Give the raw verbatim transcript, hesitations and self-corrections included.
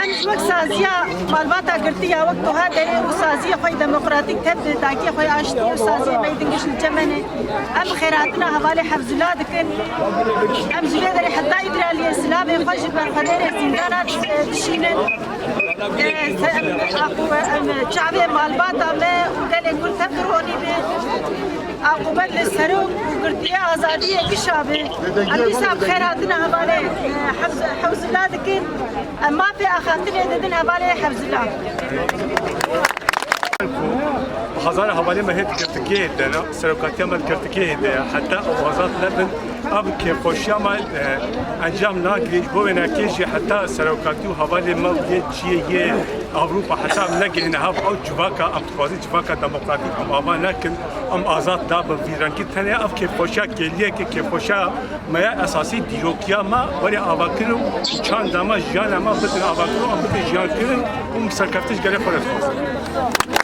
Em ji wek saziya malbata girtî ya wek Toha Derê û saziyê xwe yê demokratîk tev di dakê xwe yê aştî û saziyê me yê dingiş li Çemenê, em xêrhatina hevalê Hevzula dikin. Em ji vê derê heta îdiraliyê silavê xwe ji berxwedêrê zîndana dişînin. Em, em, em çavê malbata me û gelê Kurd tev dironî be. Aqûbet li serok û girtiyê azadiyê gişa be. Em dîsa bi xêr hatina hevalê, e, Hevz-, Hewzula dikin. Em mafê axaftinê didin hevalê Hevzula. Hazara hevalê me hê di girtikê de ne, serokatiya me di girtikê de ye. Heta ew azad nebin, ev kêfxweşiya me, e, encam nagirê. Ji bo wê nekê jî heta serokatî û hevalê me û yê çiyê yê Ewropa heta em negihîne hev ew civaka, em dixwazin civaka demokratîk em ava nekin, em azad dabin vî rengî. Tenê ev kêfxweşiya kêliyekê, kêfxweşiya me ya esasî dîrokiya me were avakirin û çanda me, jiyana me bitin avakirin û em bitin jiyankirin û serkeftin ji gelê xwe re dixwazin.